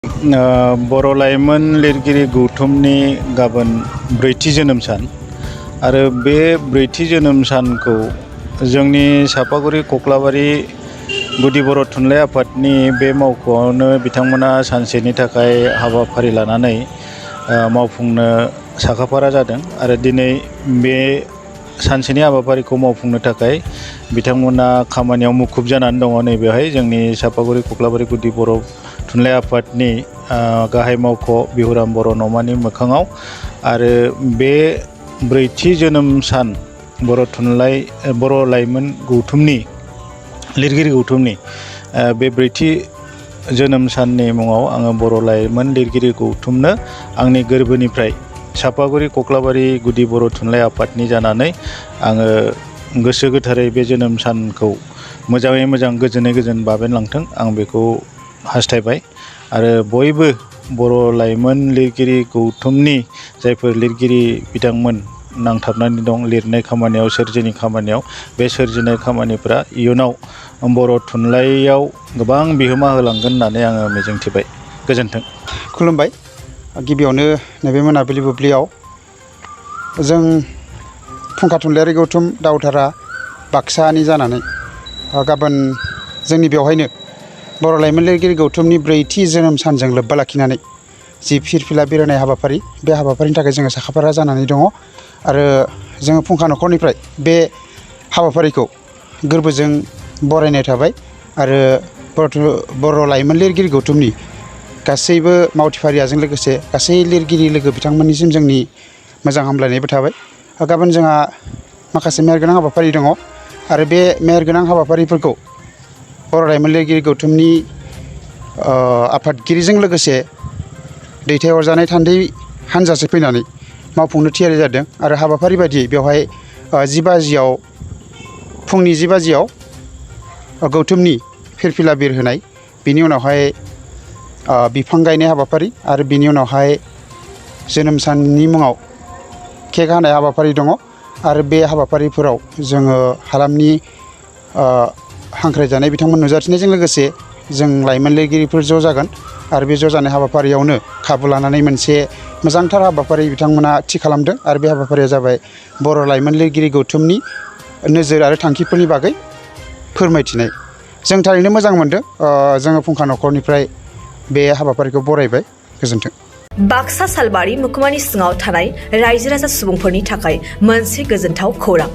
बर' लाइमोन लिरगिरि गौथुमनि गाबोन ब्रैथि जोनोम सान आरो बे ब्रैथि जोनोम सानखौ जोंनि चापागुरि कक्लाबारि गुदि बर' थुनलाइ आफादनि बे मावख'आवनो बिथांमोना सानसेनि थाखाय हाबाफारि लानानै मावफुंनो साखाफारा जादों आरो दिनै बे सानसेनि हाबाफारिखौ मावफुंनो थाखाय बिथांमोना खामानियाव मुखुब जानानै दङ नैबेहाय जोंनि चापागुरि कक्लाबारि गुदि बर' थुनलाइ आफादनि गाहाय मावख' बिहुराम बर' न'मानि मोखाङाव आरो बे ब्रैथि जोनोम सान बर' लाइमोन गौथुमनि लिरगिरि गौथुमनि बे ब्रैथि जोनोम साननि मुङाव आङो बर' लाइमोन लिरगिरि गौथुमनो आंनि गोरबोनिफ्राय चापागुरि कक्लाबारि गुदि बर' थुनलाइ आफादनि जानानै आङो गोसो गोथारै बे जोनोम सानखौ मोजाङै मोजां गोजोनै गोजोन बाबेनलांथों आं बेखौ हास्थायबाय आरो बयबो बर' लाइमोन लिरगिरि गौथुमनि जायफोर लिरगिरि बिथांमोन नांथाबनानै दं लिरनाय खामानियाव सोरजिनि खामानियाव बे सोरजिनाय खामानिफ्रा इयुनाव बर' थुनलाइयाव गोबां बिहोमा होलांगोन होननानै आङो मिजिंथिबाय। गोजोन्थों। खुलुमबाय। गिबियावनो नैबे मोनाबिलि बुब्लियाव जों फुंखा थुनलाइयारि गौथुम दावधारा बाक्सानि जानानै गाबोन जोंनि बेवहायनो बर' लाइमोन लिरगिरि गौथुमनि ब्रैथि जोनोम सानजों लोब्बा लाखिनानै जि फिरफिला बेरायनाय हाबाफारि बे हाबाफारिनि थाखाय जोङो साखाफारा जानानै दङ आरो जोङो फुंखा नखरनिफ्राय बे हाबाफारिखौ गोरबोजों बरायनाय थाबाय आरो बर' लाइमोन लिरगिरि गौथुमनि गासैबो मावथिफारियाजों लोगोसे गासै लिरगिरि लोगो बिथांमोननिसिम जोंनि मोजां हामलायनायबो थाबाय। गाबोन जोंहा माखासे मेहेरगोनां हाबाफारि दङ आरो बे मेहेरगोनां हाबाफारिफोरखौ बर' लाइमोन लिरगिरि गौथुमनि आफादगिरिजों लोगोसे दैथायहरजानाय थान्दै हान्जासे फैनानै मावफुंनो थियारि जादों आरो हाबाफारि बायदियै बेवहाय फुंनि 10 बाजियाव गौथुमनि फिरफिला बिर होनाय, बिनि उनावहाय बिफां गायनाय हाबाफारि आरो बिनि उनावहाय जोनोम साननि मुङाव केक हानाय हाबाफारि दङ आरो बे हाबाफारिफोराव जोङो हालामनि हांख्रायजानाय बिथांमोन नुजाथिनायजों लोगोसे जों लाइमोन लिरगिरिफोर ज' जागोन आरो बे ज' जानाय हाबाफारियावनो खाबु लानानै मोनसे मोजांथार हाबाफारि बिथांमोना थि खालामदों आरो बे हाबाफारिया जाबाय बर' लाइमोन लिरगिरि गौथुमनि नोजोर आरो थांखिफोरनि बागै फोरमायथिनाय। जों थारैनो मोजां मोनदों। जोङो फुंखा नखरनिफ्राय बे हाबाफारिखौ बरायबाय। गोजोन्थों। बाक्सा सालबारि मुखुमानि सिङाव थानाय रायजो राजा सुबुंफोरनि थाखाय मोनसे गोजोनथाव खौरां।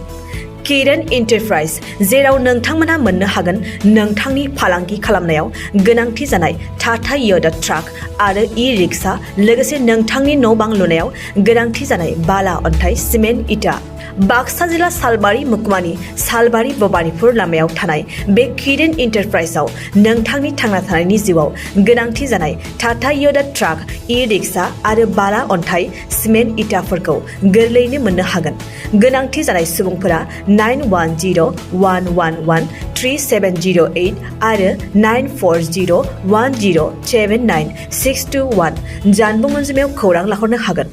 किरण एन्टारप्राइज, जेराव नोंथांमोना मोननो हागोन नोंथांनि फालांगि खालामनायाव गोनांथि जानाय टाटा योदा ट्राक आरो ई-रिक्शा, लोगोसे नोंथांनि न' बां लुनायाव गोनांथि जानाय बाला, अन्थाइ, सिमेन्ट, इटा। बाक्सा जिल्ला सालबारि मुखुमानि सालबारि भबानिपुर लामायाव थानाय बे किरण एन्टारप्राइजआव नोंथांनि थांना थानायनि जिउआव गोनांथि जानाय टाटा योदा ट्राक, ई-रिक्शा आरो बाला, अन्थाइ, सिमेन्ट, इटाफोरखौ गोरलैयैनो मोननो हागोन। गोनांथि जानाय सुबुंफोरा 9101113708 आरो 9401079621 जानबुं अनजिमायाव खौरां लाहरनो हागोन।